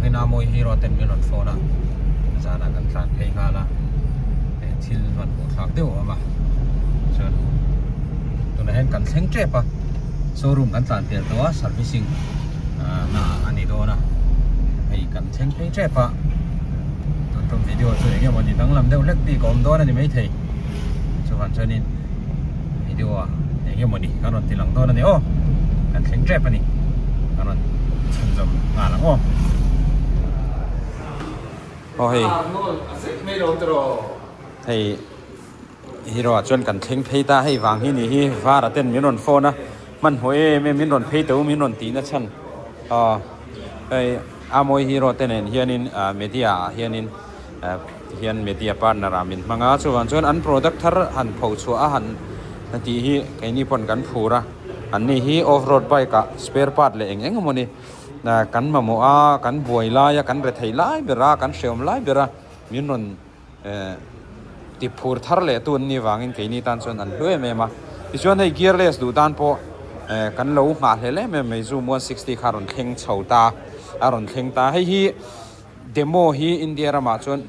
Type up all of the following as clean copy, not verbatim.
chhuakin Amawi hero ten min rawn phone a, zanah kan tlan phei nghal a, thil hmanhmawh thlak deuh a awm a, chuan tunah hian kan thleng tep a, showroom kan tlan pel tawh a, servicing na a ni dawn a, hei kan thleng phei tep a, tun tum video chu eng emaw ni danglam deuh hlek bik a awm dawn a ni maithei, chuvang chuanin video ah eng emaw ni kan rawn ti lang dawn a ni aw, kan thleng tep a ni, kan rawn chhunzawm nghal ang aw. Aw hei hei hero ah chuan kan thleng phei ta hei vang hi ni hi var ah ten min rawn phone a hmanhmawh em em min rawn phei tawh min rawn tih na chhan aw hei amawi hero te nen hianin ah media ah hianin ah hian media partner ah min hmang a chuvang chuan an product thar han pho chhuah a han tih hi keini pawn kan phur a an ni hi off road bike ah spare part leh eng eng emaw ni. Kan mamawh a, kan buai lai a, kan rethei lai ber a, kan hreawm lai ber a, min rawn ti phur thar leh tu an nih vangin keini tan chuan an hlu em em a. Tichuan hei gearless duh tan pawh kan lo nghah hlel em em mai Zoom 160 kha a rawn thleng chho ta, a rawn thleng ta. Hei hi demo hi India ramah chuan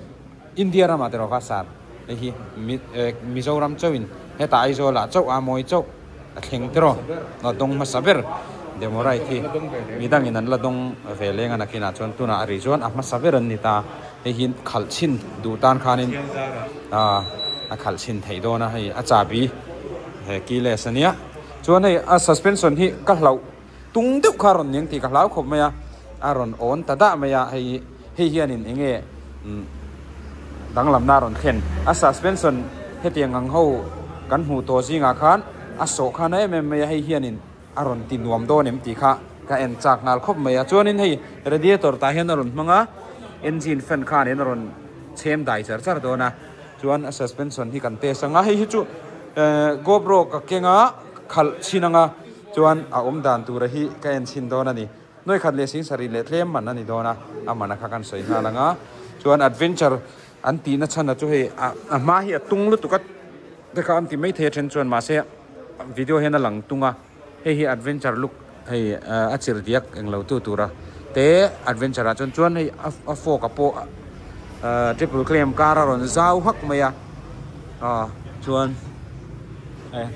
India ramah te rawh kha sar hei hi Mizoram chauhin hetah Aizawlah chauh a mawi chauh. A thleng te rawh a dawng hmasa ber demo ride hi midangin an la dawng ve leng a nakinah chuan tunah a ri chuan a hmasa ber an ni ta hei hi khalh chhin duh tan khanin ah a khalh chhin theih dawn a hei a chahbi he keyless ania chuan hei a suspension hi ka hlauh tung deuh kha a rawn ning tih ka hlau khawp mai a a rawn awn ta dah mai a hei hei hianin eng nge umm danglamna a rawn thlen a suspension hetiang ang ho kan hmuh tawh zingah khan a sawh khan em em mai a hei hianin a rawn ti nuam dawn em tih kha ka en chak nghal khawp mai a chuanin hei radiator tah hian a rawn hmang a engine fan khanin a rawn chhem dai char char dawn a chuan a suspension hi kan test ang a hei hi chu ehh gopro ka keng a khalh chhin ang a chuan a awm dan tura hi ka en chhin dawn a ni. Nuai khat leh sing sarih leh tlem man a ni dawn a, a man a kha kan sawi nghal ang a. Chuan adventure an tihna chhan a chu hei a hma hi a tung lutuk a te kha an ti mai thei a then chuan mahse video hian a lang tung a, hei hi adventure look hei a chirh diak englo tu tura te adventure ah chuan chuan hei a fork a pawh triple claim kar a rawn zau hak mai a ah chuan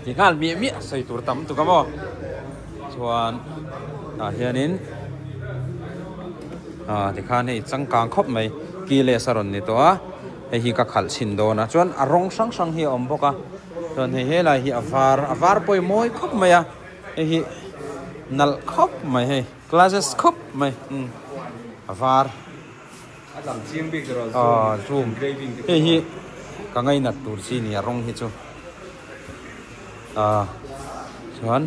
ti nghal miah miah sawi tur tam tuk a maw. Chuan tah hianin ah tikhan hei changkang khawp mai keyless a rawn ni tawh a hei hi ka khalh chhin dawn a chuan a rawng hrang hrang hi a awm bawk a chuan hei helai hi a var a var pawh hi mawi khawp mai a hei hi nalh khawp mai hei classes khawp mai umm a var ah zoom hei hi ka ngainat tur chi ni a rawng hi chu. Ah chuan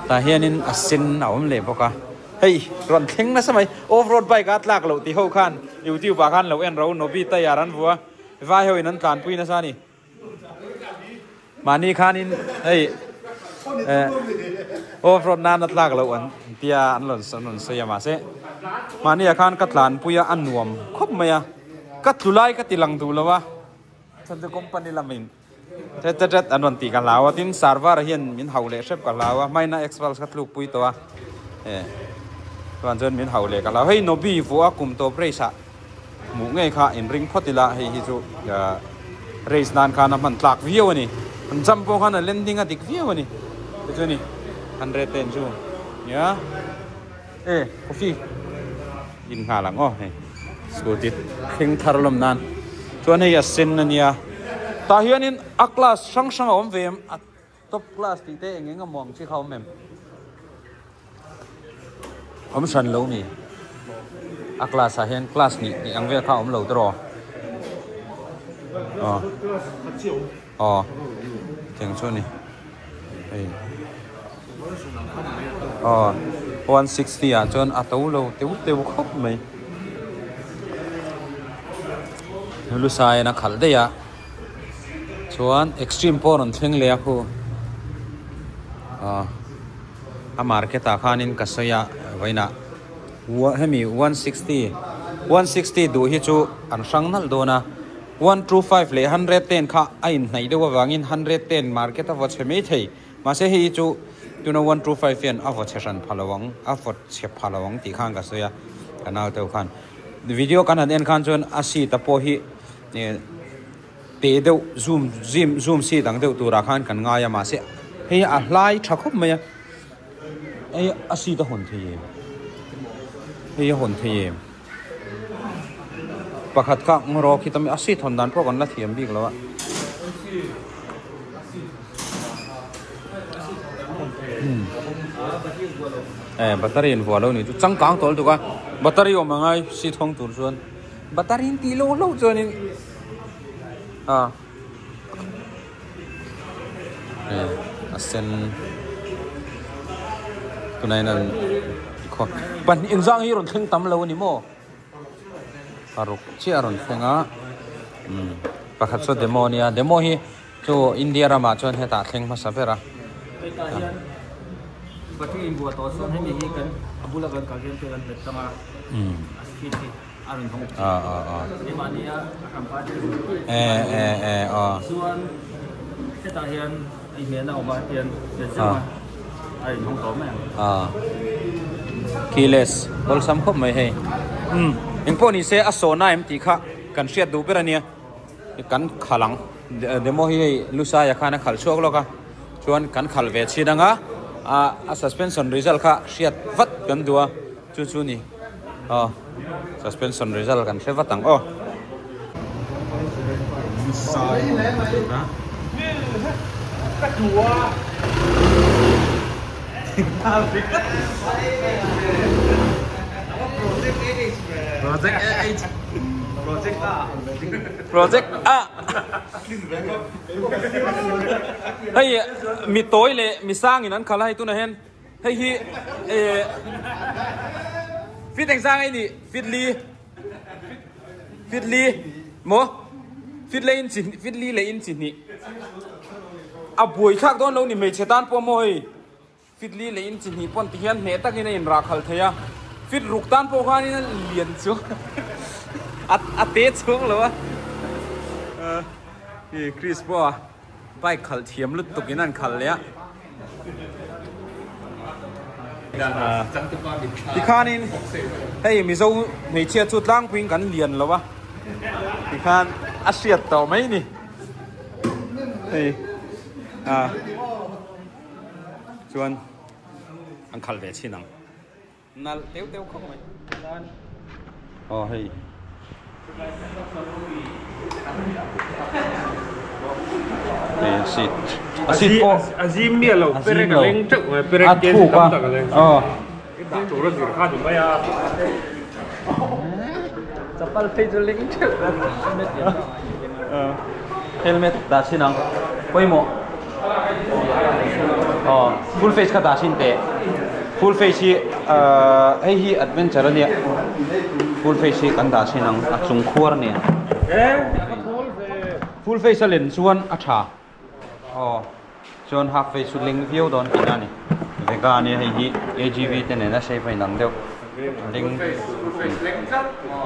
tah hianin a sen a awm leh bawk a hei rawn thleng nasa mai off road bike a tlak loh tih ho khan youtube ah khan lo en ro nobi tayar an vua vai ho in an tlanpui nasa a ni mahni khanin hei eh off road nana tlak loh an tia an rawn an rawn sawi a mahse mahni ah khan ka tlanpui a a nuam khawp mai a ka tlu lai ka ti lang duh lo a chhan chu company lamin. Tet tet tet an rawn tih ka hlau a tin server hian min hauh leh hrep ka hlau a hmaina xpulse ka tluk pui tawh a eh chuan chuan min hauh leh ka hlau hei nobi vuah a kum tawp race ah hmuh ngei kha in ring phawt ila hei hi chu ah race nan khan a hman tlak viau a ni an jump pawh khan a landing a dik viau a ni tichuan ni 110 chu nia e coffee in nghal ang aw hei scooty thleng thar lawm nan chuan hei a sen a nia tah hianin a class hrang hrang a awm ve em a top class tih te eng eng emaw ang chi kha a awm em awm hran lo ni a class ah hian class hnih tih ang vel kha a awm lo tawh aw aw tiang chu a ni hei. Aw 160 ah chuan a to lo teuh teuh khawp mai lu saiin a khalh daih a chuan extreme pawh a rawn thleng leh a khu aw a market ah khanin ka sawi a vawiinah hemi 160 160 duh hi chu an hrang nalh dawn a 125 leh 110 kha a inhnaih deuh avangin 110 market a vaw chhe maithei. Mahse hei hi chu tuna 125 hian a vaw chhe hran pha lo ang, a vaw chhe pha lo ang tih khan ka sawi a. Ka nau te ho khan video kan han en khan chuan a seat a pawh hi teh deuh zoom zim zoom seat ang deuh turah khan kan ngai a mahse hei a hlai tha khawp mai a hei a seat a hawn thei em hei a hawn thei em pakhat kha ngaw khi tam a seat hawn dan pawh kan la thiam bik lo a. Eh battery in vuah lo ni chu changkang tawh lutuk a battery awm a ngai seat hawng tur chuan battery in tih loh hlauh chuanin a eh a sen tunah hian an khaw pahnih engzah ang hi rawn thleng tam lo a ni maw paruk chiah a rawn thleng a umm pakhat saw demo a nia demo hi chu India ramah chuan hetah thleng hmasa ber a. Hetah hian battery inbuah tawh chuan hemi hi kan a bula kan kal hian thil an hmet tang a a speed hi a rawn hawng thin keimahnia a hranpa thil chuan hetah hian a inhmehna awm a hetiang hmet zeuh a a rawn hawng tawh mai ang. Keyless awlsam khawp mai hei engpawh ni se a sawhna em tih kha kan hriat duh ber a nia. Kan khalh ang demo hi hei Lusaia khan a khalh chhuak lawk a chuan kan khalh ve chhin ang a a suspension result kha hriat vat kan duh a chu chu ni aw suspension result kan hre vat ang aw. Project AH Project A Project A Hei mi tawi leh mi sang in an khalh a hei tunah hian hei hi eh fit engzang ei nih fit li fit li maw fit leh in chi fit li leh in chi hnih a buai thlak dawn lo ni hmeichhe tan pawh maw hei. Fit li leh in chi hnih pawn ti hian hneh takin a inrah khalh thei a, fit ruk tan pawh khanin a lian chu a te chhuak lo a. Hi Chris pawh a bike khalh thiam lutuk in an khalh leh a. Tikhanin hei Mizo hmeichhia chu tlangpuiin kan lian lo a, tikhan a hriat tawh mai ni hei a. Chuan an khalh ve chhin ang. Nalh teuh teuh khawp mai. Aw hei. Hei a seat. A seat pawh. A zim miah lo. Perek a leng teuh mai. Perek a thuk a. Aw. Dah tur a zir kha ni mai a. Chapal phei chu leng teuh. Helmet dah chhin ang. Pawimawh. Aw full face kha dah chhin teh. Full face hi hei hi adventure a nia. Full face hi kan dah chhin ang a chung khuar nen. Full face a len chuan a tha. Aw chuan half face chu leng viau dawn tihna a ni. Vega a nia hei hi AGV te nena shape a inang deuh. Leng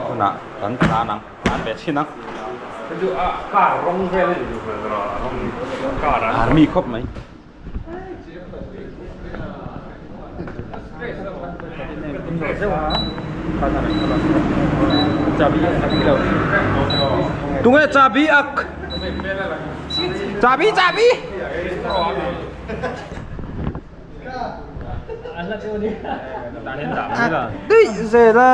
tunah kan tlan ang. An ve chhin ang. Army khawp mai. Tunge chabi ak. Chabi chabi. Đuôi dề la.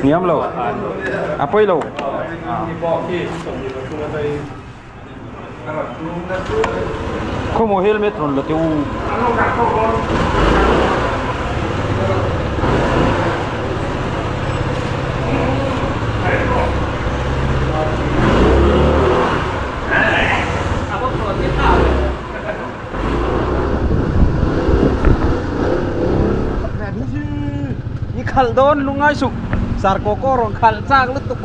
Niam lo. A poi lo. Khaw maw helmet rawn la teh u. I khalh dawn lungai suk sar kaw kaw rawn khalh chak lutuk.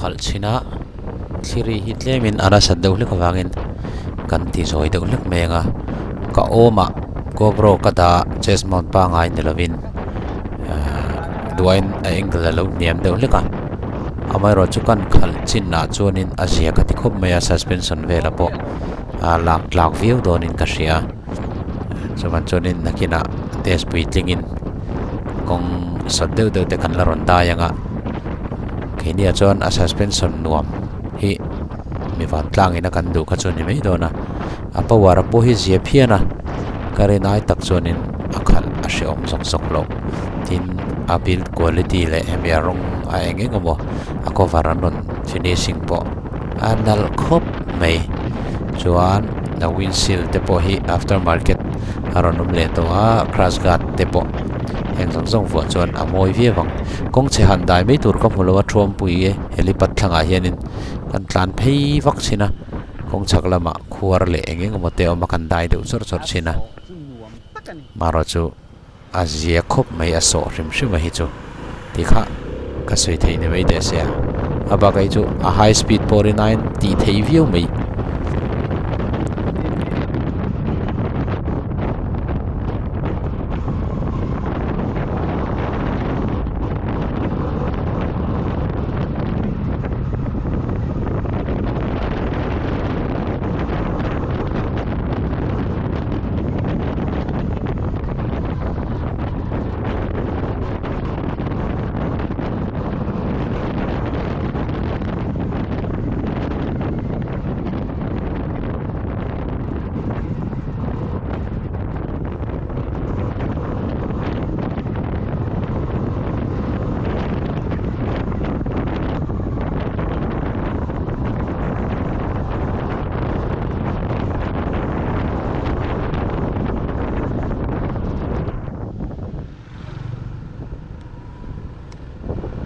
khalh chhin a thliri hi tlemin a nasat deuh hlek avangin kan ti zawi deuh hlek mai ang a ka awmah GoPro ka dah a chest mount pangai ni lovin ahh duain a angle a lo hniam deuh hlek a amaherawh chu kan khalh chin ah chuanin a zia ka ti khawp mai a suspension velah pawh a lak tlak viau dawnin ka hria chuan chuanin nakinah test puitlingin kawng sawt deuh deuh te kan la rawn dai ang a keini ah chuan a suspension nuam hi mi vantlang ina kan duh kha chu a ni mai dawn a a power a pawh hi zia phian a ka rin ai tak chuanin a khalh a hrehawm zawk zawk loh tin a build quality leh hemi a rawng a eng eng emaw a cover an rawn finishing pawh a nalh khawp mai chuan a windshield te pawh hi after market a rawn awm leh tawh a crash guard te pawh heng zawng zawng vuah chuan a mawi viau ang kawng chhe han dai mai tur ka hmu lo a thuampui e helipad thlangah hianin kan tlan phei vak thin a kawng chhak lamah khuar leh eng eng emaw te a awm a kan dai deuh chawrh chawrh thin a marawh chu a zia khawp mai a sawh hrim hrim a hi chu ti kha ka sawi theih ni mai teh se a a bakah hi chu a high speed pawh rin aiin tih theih viau mai.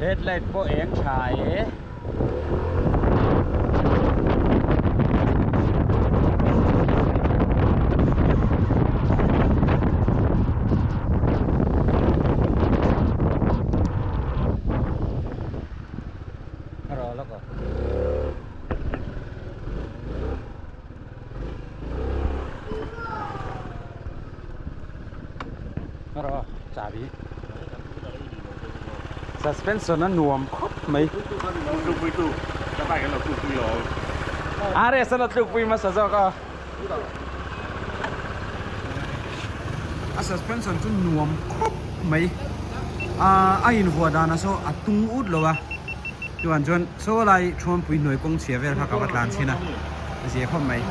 Headlight pawh eng tha e. Suspension a nuam khawp mai. RS an a tlukpui hmasa zawk a. A suspension chu nuam khawp mai. A invuah danah saw a tung ut lo a. Chuan chuan saw lai thuampui hnuai kawng chhia vel kha ka va tlan chhin a. A zia khawp mai.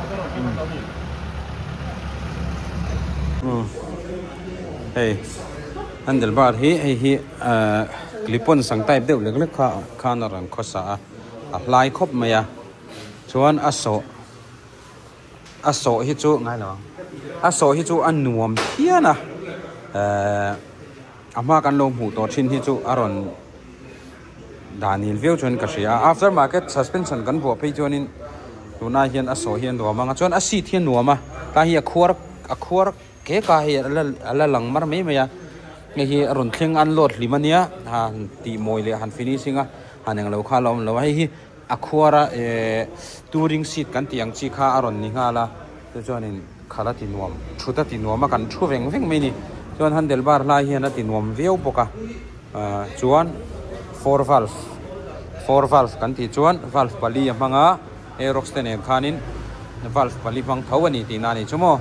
Hei handle bar hi hei hi clip on sang type deuh lek lek kha khan a rawn khawsa a a hlai khawp mai a chuan a sawh a sawh hi chu ngai lo ang a sawh hi chu a nuam phian a ehh a hma kan lo hmuh tawh thin hi chu a rawn danil viau chuan ka hria a after market suspension kan vuah phei chuanin tunah hian a sawh hi a nuam ang a chuan a seat hi a nuam a ta hi a khuar a khuar. Ke ka hei a la lang mar mai mai a, hei hi a rawn thleng an load hlim ania han tih mawi leh han finishing a han englo kha a la awm lo a, hei hi a khuar a ehh touring seat kan tih ang chi kha a rawn ni nghal a chu chuanin khalh a ti nuam thut a ti nuam a kan thu veng veng mai a ni chuan handle bar hlai hian a ti nuam viau bawk a ah chuan four valve four valve kan tih chuan valve pali a hmang a. Aerox te nen khanin valve pali hmang tho a ni tihna a ni chu maw.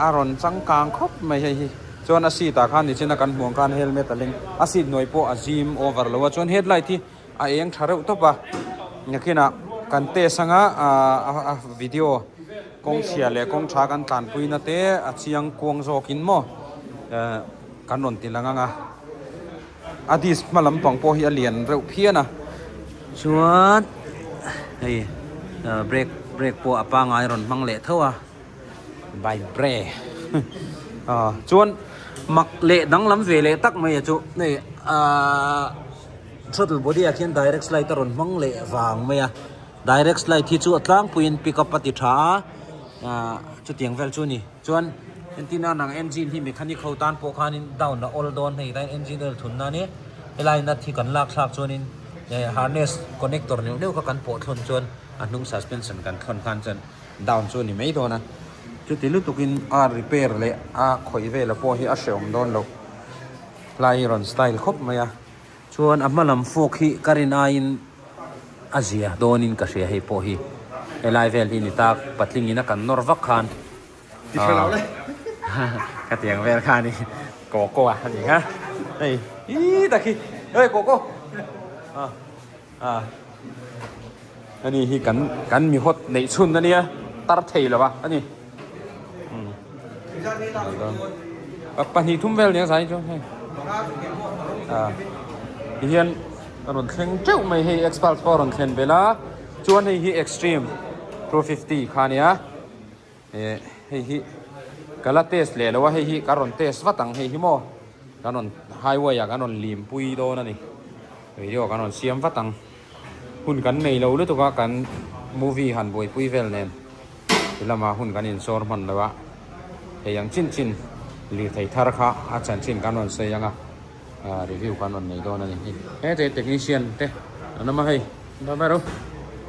A rawn changkang khawp mai hei hi. Chuan a seat ah khan nichina kan hmuh ang khan helmet a leng. A seat hnuai pawh a zim over lo a. Chuan headlight hi a eng tha reuh tawp a. Nakinah kan test anga a video kawng chhia leh kawng tha kan tlanpuina te a chiang kuang zawkin maw kan rawn ti lang ang a. A disc hma lampang pawh hi a lian reuh phian a chuan hei brake brake pawh a pangai rawn hmang leh tho a vibre ah chuan mak leh danglam ve leh tak mai a chu hei ahh throttle body ah khian direct slide a rawn hmang leh vang mai a direct slide hi chu a tlangpuiin pick up a ti tha a ah chutiang vel chu a ni. Chuan entirna nang engine hi mechanic ho tan pawh khanin down a awl dawn hei tain engine oil thun nan i helai nut hi kan lak thlak chuanin Harness connector neuh neuh kha kan pawh thlawn chuan a hnung suspension kan thlawn khan chuan down chu a ni mai dawn a. Chuti lutukin a repair leh a khawih vela pawh hi a hrehawm dawn loh. Hlai hi rawn style khawp mai a. Chuan a hma lam fork hi ka rin aiin a zia dawnin ka hria hei pawh hi. Helai vel hi ni tak patlingin a kan nawr vak khan. Ka tiang vel kha ni Coco a ni kha hei ih tak hi hei Coco a a ani hi kan kan mi hot neih chhun ania tar thei lo a ani pahnih thum vel nia zai chu hei a tihian a rawn thleng teuh mai hei Xpulse pawh a rawn thlen belh a chuan hei hi Extreme 250 kha ania. Eh hei hi ka la test leh lo a hei hi ka rawn test vat ang hei hi maw kan rawn highway ah kan rawn lim pui dawn a ni video kan rawn siam vat ang hun kan nei lo lutuk a kan movie han buaipui vel nen ti lamah hun kan insawr hman lo a hei ang chin chin lirthei thar kha a chanchin kan rawn sawi ang a review kan rawn nei dawn a ni hei hete technician te an awm a hei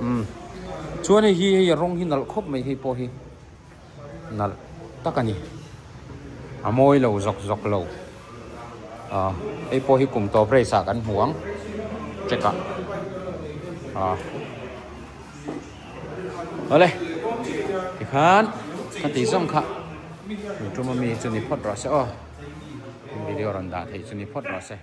umm chuan hei hi hei a rawng hi nalh khawp mai hei pawh hi nalh tak a ni a mawi lo zawk zawk lo ah hei pawh hi kum tawp race ah kan hmu ang check ah ah awle tikhan ka tih zawng kha tum ami chu ni phawt rawh se aw video rawn dah theih chu ni phawt rawh se.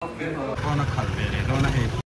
Phone a khalh ve leh dawn a hei.